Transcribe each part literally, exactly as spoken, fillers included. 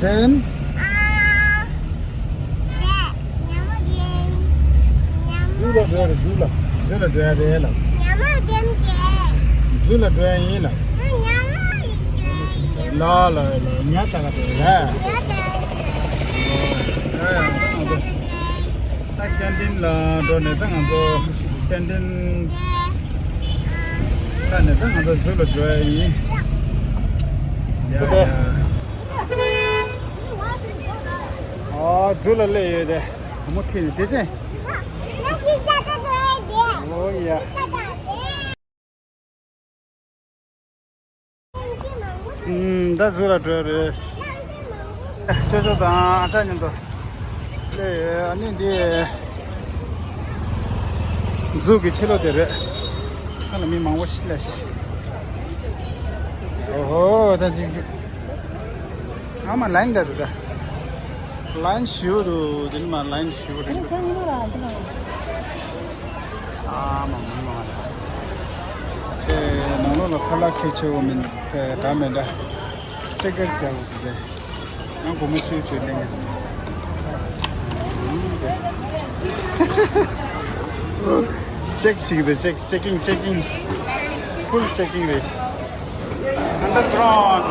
ཨ། ཉལ་མོ་ཡིན། ཉལ་མོ། འཛུལ་ལ་འགྲོ་ཡ་རེད། འཛུལ་ལ། འཛུལ་ལ་འགྲོ་ཡ་རེད་ལ། ཉལ་མོ་ཡིན་གྱི། འཛུལ་ལ་འགྲོ་ཡ་ཡིན་ལ། ཉལ་མོ་ཡིན་གྱི། ལ་ལ་ལ། ཉལ་ས་ག་དེ་རེད། ཉལ་ས་ག་དེ་རེད། ད་ཀན་ཊིན་ལ་འགྲོ་ནས་ད་ང་ཚོ་ཀན་ཊིན་ཚར་ནས་ད་ང་ཚོ་འཛུལ་ལ་འགྲོ་ཡ་ཡིན། ཡ་ཡ། ཨོ། འཛུལ་ལ་སླེབས་ཡོད་དེ། བུ་མོ་ཁྲིད་ནས་དེ་ཅན། ཨོ་ཡ། ཨུམ། ད་འཛུལ་ལ་འགྲོ་རེད། ཅོ་ཅོ་དང་ཨ་ཅག་མཉམ་དུ་སླེབས་ཡོད། ཨ་ནི་འདི་འཛུལ་གྱི་ཕྱི་ལོགས་དེ་རེད། ཁ་ལ་མི་མང་པོ་ཞིག་སླེབས་ཤག་ཨོ་ཧོ། ད་ཅིག་ཅིག་ཨ་མ་ལའིན་ད་དེ་ད། ལའིན་ཞེ་པོ་འདུག་དེ་ནི་མ་ལའིན་ཞེ་པོ་རེད་འདུག་ཨ་མ་མ་མ། ཁྱེད་ནང་ལོགས་ལ་ཁ་ལག་ཁྱད་ཆེ་བོ་མིན་འདྲ་མེད་འདྲ། སི་ཊི་ཀར་རྒྱག་དགོས་ཀྱི་རེད། ང་སྒོར་མོ་བཅུ་བཅུ་ལེན་ཡ། ཅེག་ཞིག་རེད། ཅེག་ཅེག་ཀིང་ཅེག་ཀིང་། ཕུལ་ཅེག་ཀིང་རེད། ཨན་ཌར་གྲའུན།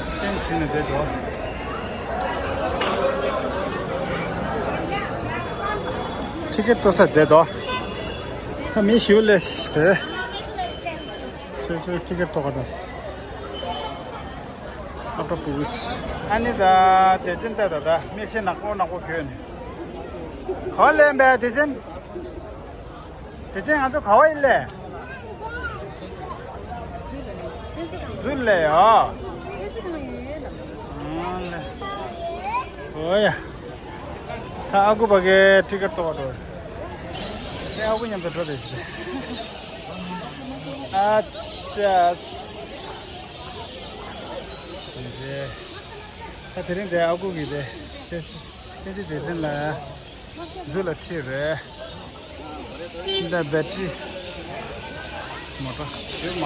སི་ཀེན་བྱས་ནས་བསྡད་འགྲོ། ཊི་ཀེ་ཊི་གཏོར་ས་བསྡད་འགྲོ། ད་མི་ཞིག་སླེབས་རེད། ཁྱོད་ཚོའི་ཊི་ཀེ་ཊི་གཏོར་ག་འགྲོ། ཨ་ཏོ་པུ་ཆ། ཨ་ནི་ད་དེ་ཅན་ད་ད་ད་མིག་ཤེལ་ནག་པོ་ནག་པོ་གྱོན་ནས། ག་པར་སླེབས་པས་དེ་ཅན། དེ་ཅན་ང་ཚོ་ག་པར་ཡིན་ལེ། འཛུལ་ལེ་ཡ། ཨ་ལེ། ཨོ་ཡ། ད་ཨ་ཁུ་ཕ་གིའི་ཊི་ཀེ་ཊི་གཏོར་འགྲོ། ཨ་ཁུ་མཉམ་དུ་འགྲོ་རེད། ཨ་ཅག་ད་དེ་རིང་དེ་ཨ་ཁུ་གིས་དེ་ཁྱེད་ཀྱི་སྡེ་ཚན་ལ་འཛུལ་ལ་ཁྲིད་རེད། འདི་འདྲ་བེ་ཊི་རི་མོ་ཊ་ཡོད་མ།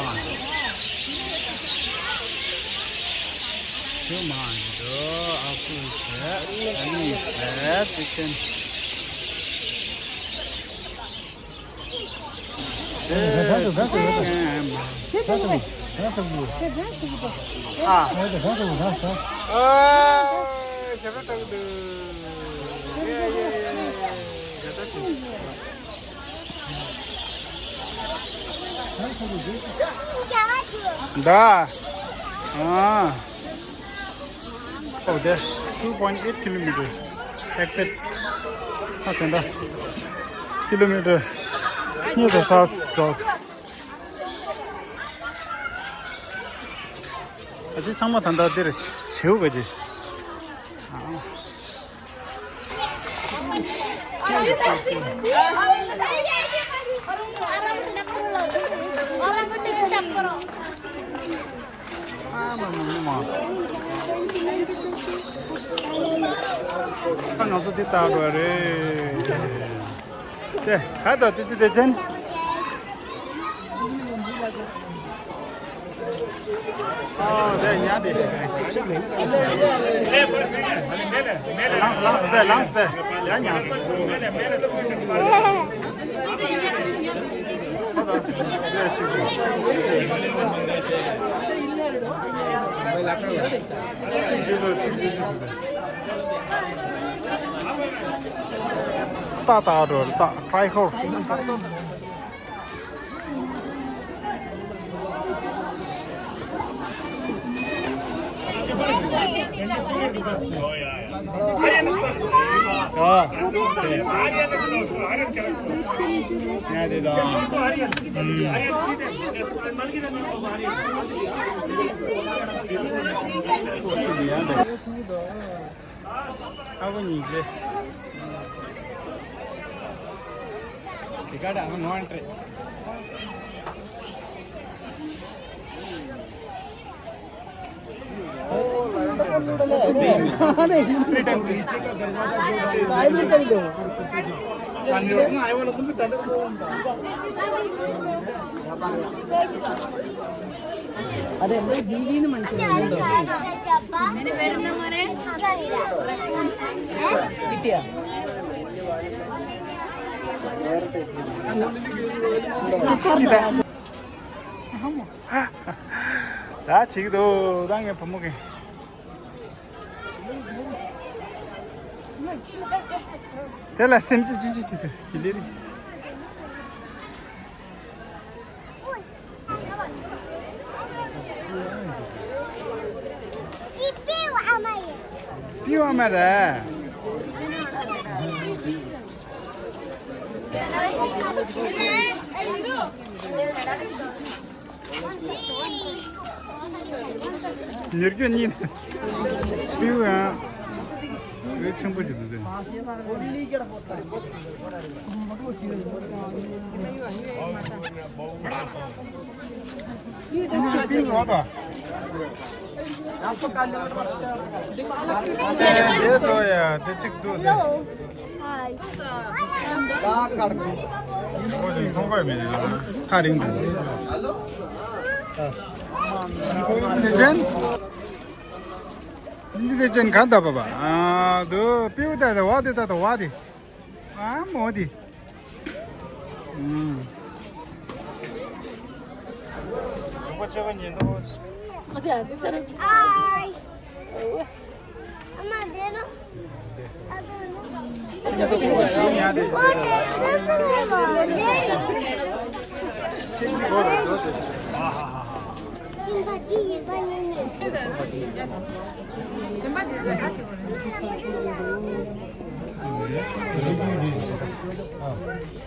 ཡོད་མ་འགྲོ། ཨ་ཁུ་བྱས། ཨ་ནི་བྱས། དེ་ཅན། Да. А. Oh, that's two point eight kilometer. Exit. ཨ་དེ་འདྲ། ཀི་ལོ་མི་ཊར་གཉིས་དང་ཕྱེད་ཙམ། ཨ་དེ་ཚང་མ་ད་ལྟ་འདིར་བྱེའུ་ག་ཅི། ཨ་མ་མ་མ་མ། ད་ང་ཚོ་འདི་ལྟ་དགོས་རེད། དེ་ག་ད་དེ་ཅི་དེ་ཅན། ཨོ་དེ་ཉལ་དེ། ལངས་ལངས་དེ་ལངས་དེ། ཡ་ཉལ། ཏག་ཏག་འགྲོ་ཏག་ཏྲའི་ཧོར། ཨ་ཁུ་གཉིས་ཀྱིས། དེ་ག་ད་ཨ་ནོ་ཨན་ཏྲེ། नहीं, कायदे कर दो। अरे, मैं जीवी ने मन से नहीं। मैंने पैर ना मारे। बिटिया। ད་ཅིག་ཏུ་ད་ངའི་བུ་མོ་གི། དེ་ལ་སེམས་ཅན་ཅི་ཅི་ཞིག་ཏུ་ཡི་ལེ་རི། པི་ཝ་མ་རེད། མྱུར་སྐྱོད་གཉིས། པིའུ་ཡང་། པིའུ་ཆེན་པོ་ཅིག་འདུག་དེ། པིའུ་ཡང་དང་། དེ་འགྲོ་ཡ་དེ་གཅིག་འདུག་དེ། Hi. ཁོ་ཚོ་མཐོང་ག་མེད་ནས་ཐག་རིང་འདུག་དེ་ཅན། འདི་དེ་ཅན་ག་འདབ་པ། ཨ་དུ་པིའུ་ད་དུ་བ་དེ་ད་དུ་བ་དེ། ཨ་མོ་དེ། ཨུམ། ཁྱོད་པ་ཉན་དོ། Hi.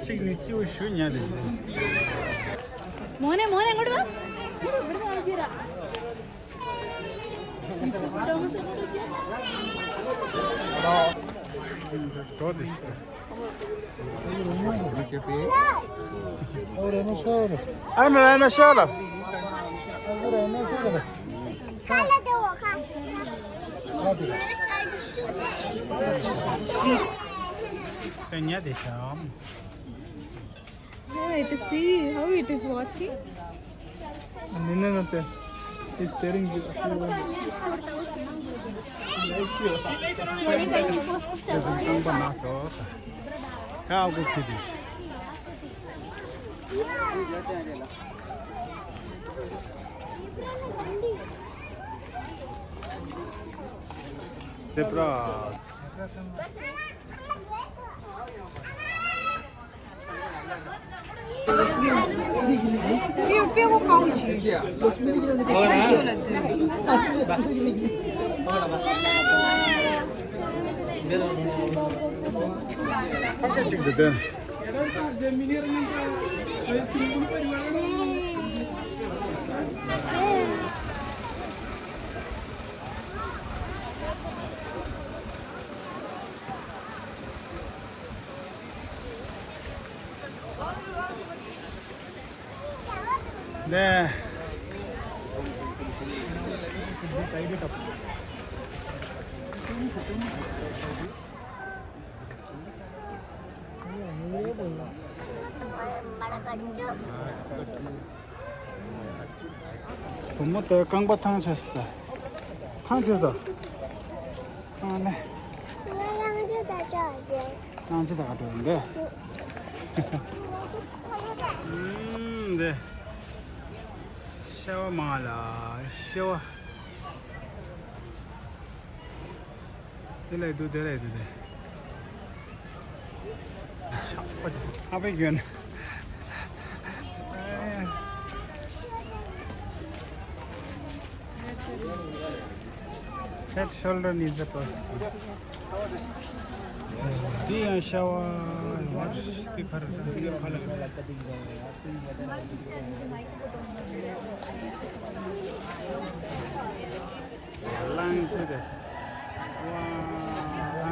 གཅིག་ནི་སྐྱིད་པོ་ཞུ་ཉན་དེ། མོ་ནེ་མོ་ནེ་ངོ་ཨ། འགྲོ་དེ་ཤི། ཨ་མ་ར་ན་ཤ་ལ། ཉལ་དེ་ཤ། Wait to see how it is watching. And then another is staring you. Debras. 네. བུ་མོ་དེ་རྐང་པ་ཐང་ཆད་ས། ཐང་ཆད་ས། ཨ་ལེ། ང་རང་ཅི་ད་ཅག་ཅེ། ང་ཅི་ད་ག་འགྲོ་ཡིན་པས། ཨུམ་འདི། ཤ་བ་མང་ལ་ཤ་བ། དེ་ལས་འདུག་དེ་ལས་འདུག་དེ། ཨ་ཕའི་རྒྱུན། Head, shoulder, knees, the person. འདི་ཡང་ཤ་བ་ཡོད་སྟེ་ཕར་འདི་ཕར་ལ། ལང་ཚེ་དེ། ཝ། ཨ།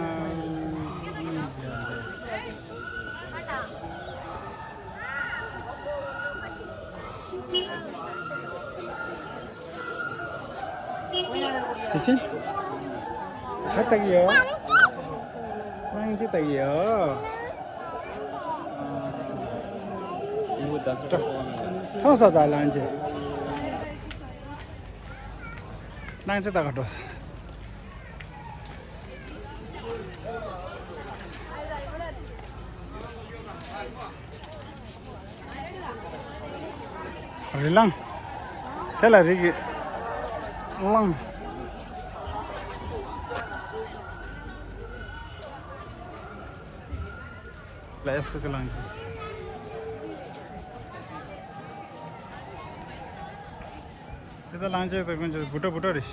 དེ་ཅན། ག་ལྟ་གི་ཡོད། གླང་ཆེན་ལྟ་གི་ཡོད། མཐོང་ས་དང་གླང་ཆེན། གླང་ཆེན་ལྟ་ག་འགྲོ། རི་གླང་། དེ་ལ་རི་གི་གླང་། ལ་ཨེ་ཧྥི་རི་ཀ་གླང་ཆེན། དེ་ད་གླང་ཆེན་ཟེར་མཁན་ཅིག་བུ་ཕྲུག་བུ་ཕྲུག་རེད།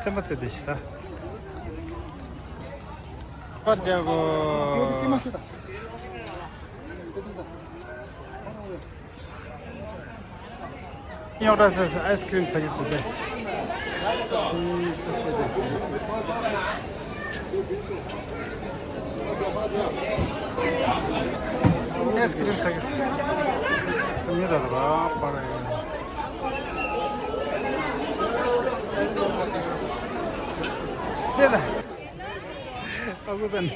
ཚན་པ་ཚེ་འདི་ཤི་ད། པར་རྒྱག་གོ། ཉོག་དྲ་ཟེར་ཟེར་ཨའི་སི་ཀི་རིམ་ཟ་གི་ཟེར་ཏེ། ཨའི་སི་ཀི་རིམ་ཟ་གི་ཟེར། མི་ར་ར་པ་ར་ཡོད། དེ་ད། ཨ་ཁུ་ཚ་ནི།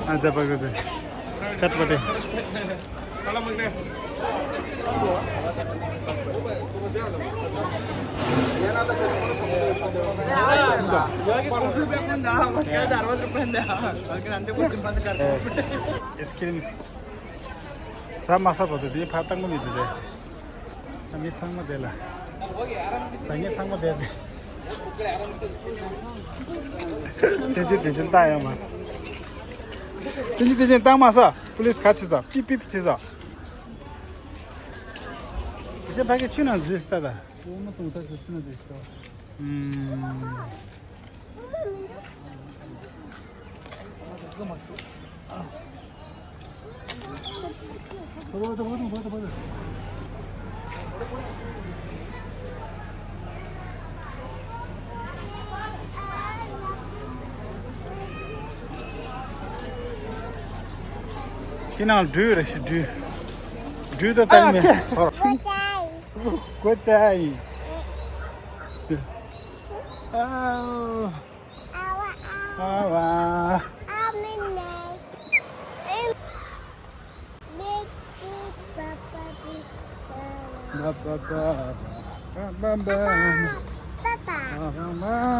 हाँ, जबरदस्त है। चटपटे। आइसक्रीम। ཟ་མ་ཟ་བ་དེ་དེ་ཕ་བཏང་གི་མི་འདུག་དེ། ཨ་མི་ཚང་མ་དེ་ལ། ཟ་ངེས་ཚང་མ་དེ་དེ། དེ་ཅི་དེ་ཅི་བཏང་ཡོད་མ། དེ་ཅི་དེ་ཅི་བཏང་མ་ས། པུ་ལིས་ག་ཆི་ས། ཕིབ་ཕིབ་ཆི་ས། དེ་ཅི་ཕ་གི་ཆུ་ནང་འཛུལ་ས་ད། འོ་མ་གཏོང་ཐབས་ཆུ་ནང་འཛུལ་ས། ཨུམ། ཁྱེད་ནང་སྦྲུལ་རེ་ཞིག་སྦྲུལ། སྦྲུལ་ད་བཏང་མེད། ཨ། ཀོ་ཅའི། ཨ། ཨ་བ། ཨ་མི་ནེ། ཨེ། མེ་ཏི་པ་པ་པི་ཏ་ལ། པ་པ་པ་པ་པ་པ། པ་པ། པ་པ་པ་པ་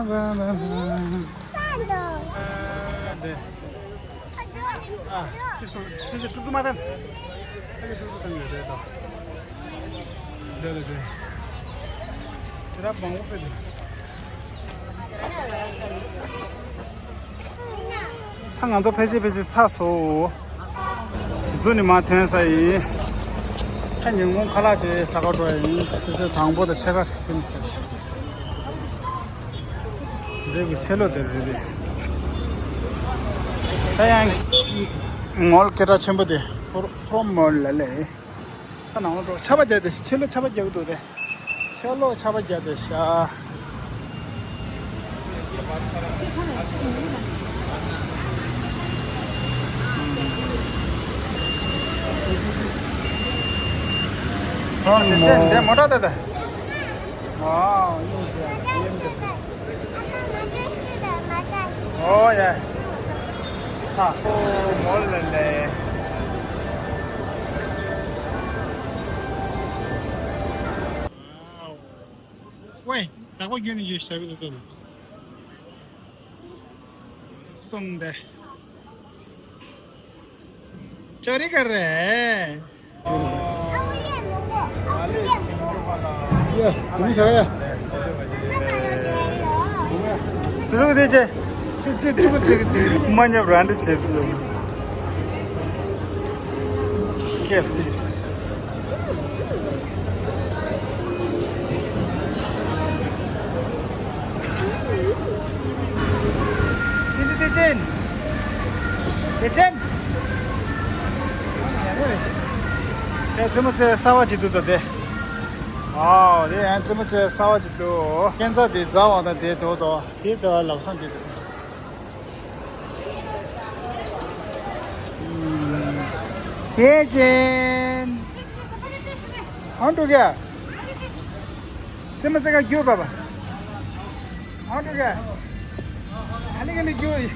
པ། པ་ལོ། ཨ། ཨ། ཅི་སྐོར་ཅི་ཅི་ཀྲུག་ཀྲུག་མ་བཏང་། ཨ་ཀྱི་ཀྲུག་ཀྲུག་བཏང་ཡོད་རེད་དོ། འདི་ལ་འདི། དེ་རབ་མང་པོ་སྤེལ་འདུག་ད་ང་ཚོ་ཕལ་ཆེར་ཕལ་ཆེར་ཚར་སོང་། འཛུལ་ནས་མར་ཐོན་ས་ཡིན། ད་ཉིན་གུང་ཁ་ལག་དེ་ཟ་ག་འགྲོ་ཡ་ཡིན། ཁྱེད་ཚོས་དང་པོ་དང་ཕྱེད་ཀ་སིམ་ཟེར་ཞིག་འདི་གི་ཕྱེད་ལོ་དེ་རེད་རེད། ད་ཡང་ངོ་ལ་སྐད་གྲགས་ཆེན་པོ་དེ་ཕོ་རོ་མོ་ལ་ལས། ད་ནང་ལ་འགྲོ། ཆར་པ་བརྒྱབ་དེ་ཕྱི་ལོགས་ཆར་པ་རྒྱག་གི་འདུག་དེ། ཕྱི་ལོགས་ཆར་པ་བརྒྱབ་དེ་ཤ། ཨ་དེ་ཅན་དེ་མོ་ཊ་དེ་དེ། ཨ་ཡིན་ཅེ་ཡིན་ཅེ། ཨོ་ཡ། ཧ། ཨོ་མོ་ལ་ལེ། ཝེ། བདག་པོ་རྒྱུན་ནས་ཡོད་ཞབས་ཀྱི་ལྟ་ལ། སོང་སྟེ། ཅོ་རི་ག་རེ། ཡ། ཡ། ཡ། ཙི་ཙི་ཙི་ཙི། ཙི་ཙི་ཙི་ཙི། མ་ཉབ་ར་འདྲི་བྱེད་དུ། ཁེ་ཨེཕ་སི། ཏིན་ཏིན་ཏིན་ཅིན། ཏིན་ཅིན། དེ་རྩེད་མོ་རྩེ་གསར་བ་ཅིག་འདུག་ད་དེ། ཨའོ་དེ་ཡང་རྩེད་མོ་རྩེ་གསར་བ་ཅིག་འདུག་སྐས་འཛེག་དེ་རྫ་བ་དང་དེ་དོ་དོ་དེ་དོ་ལམ་སང་དེ་འདུག་ཨུམ། ཡེ་ཅན། ཧོན་ཏུ་ག་ཙེ་མ་ཙེ་ག་རྒྱུ་བ་བ། ཧོན་ཏུ་ག་ཨ་ལི་ག་ལི་རྒྱུ་ཡི།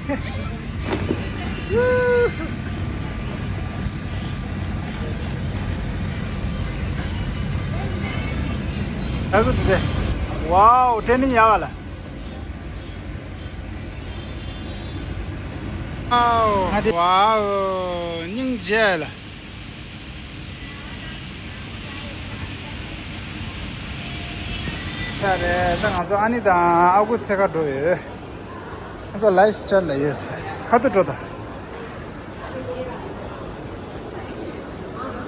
ཨ་ཁུ་དེ། ཝའོ། ཏྲེ་ནིང་ཡག་ག་ལ། ཝའོ། ཝའོ། སྙིང་རྗེ་ལ། ས་རེད། ད་ང་ཚོ་ཨ་ནི་དང་ཨ་ཁུ་འཚོལ་ག་འགྲོ་ཡོད། ང་ཚོ་ལའིབ་སི་ཊའིལ་ལ་ཡོད་ས། ཁ་ཐུག་འགྲོ་ད།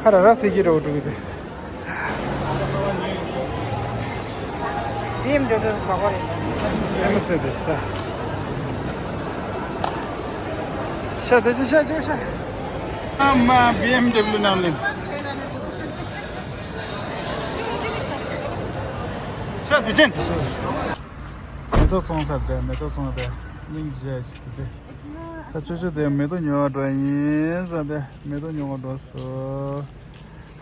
ཁ་ར་ར་སི་ཀི་རོ་འགྲོ་གི་འདུག་བི་ཨེམ་ཌབ་ལིའུ་ག་པར་རེད། ཙེ་མ་ཙེ་དེ་ཤ། ཤ་དེ་ཤ་ཤ་ཤ་ཤ། ཨ་མ། བི་ཨེམ་ཌབ་ལིའུ་ནང་ལེན། ཤ་དེ་ཅན། མེ་ཏོག་བཙོང་ས་དེ། མེ་ཏོག་བཙོང་དེ། སྙིང་རྗེ་ཞིག་དེ། ད་ཆུ་ཆུ་དེ་མེ་ཏོག་ཉོ་བ་འགྲོ་ཡིན་ཟེར་ཏེ་མེ་ཏོག་ཉོ་བ་འགྲོ་སོང་།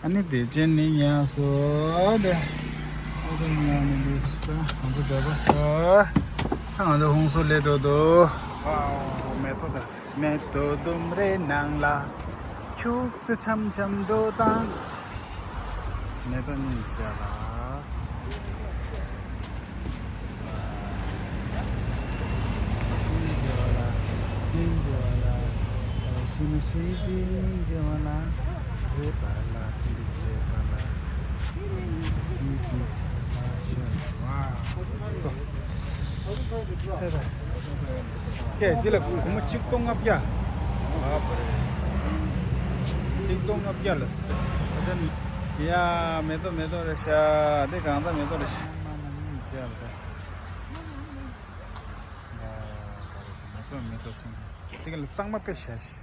ཨ་ནི་དེ་ཅན་ནི་ཉལ་སོང་དེ། མེ་ཏོག་ཉོ་ནི་འདི་ད་ང་ཚོ་བསྡད་པ་སོང་། ད་ང་ཚོ་ཧུན་སུར་སླེབས་འགྲོ་འདུག་ཨའོ། མེ་ཏོག་དང་མེ་ཏོག་ལྡུམ་རའི་ནང་ལ། ཁྱུག་ཙེ་འཆམ་འཆམ་འགྲོ་དང་། མེ་ཏོག་སྙིང་རྗེ་ལ། སྙིང་རྗེ་ལ། སྙིང་རྗེ་ལ། ཀྱེ། འདི་ལ་སྒོར་མོ་གཅིག་སྟོང་ལྔ་བརྒྱ། གཅིག་སྟོང་ལྔ་བརྒྱ་ལ། ཡ། མེ་ཏོག་མེ་ཏོག་རེད་ཤག་འདི་གང་ལྟར་མེ་ཏོག་རེད་ཤག་མེ་ཏོག་མེ་ཏོག་ཅན། འདི་ག་ལ་གཙང་མ་དཔེ་ཞེ་ཞིག་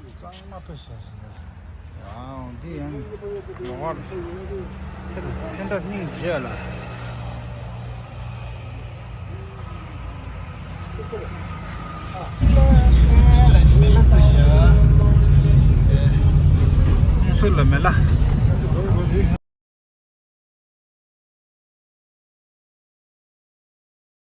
གཙང་མ་དཔེ་ཞེ་ཞིག་ཡོད། ཨའོ། འདི་ཡང་ལོ་ཝར། སེམས་པ་སྙིང་རྗེ་ལ། མེ་ལ་ཚ་ཤ། སུ་ལ་མེ་ལ།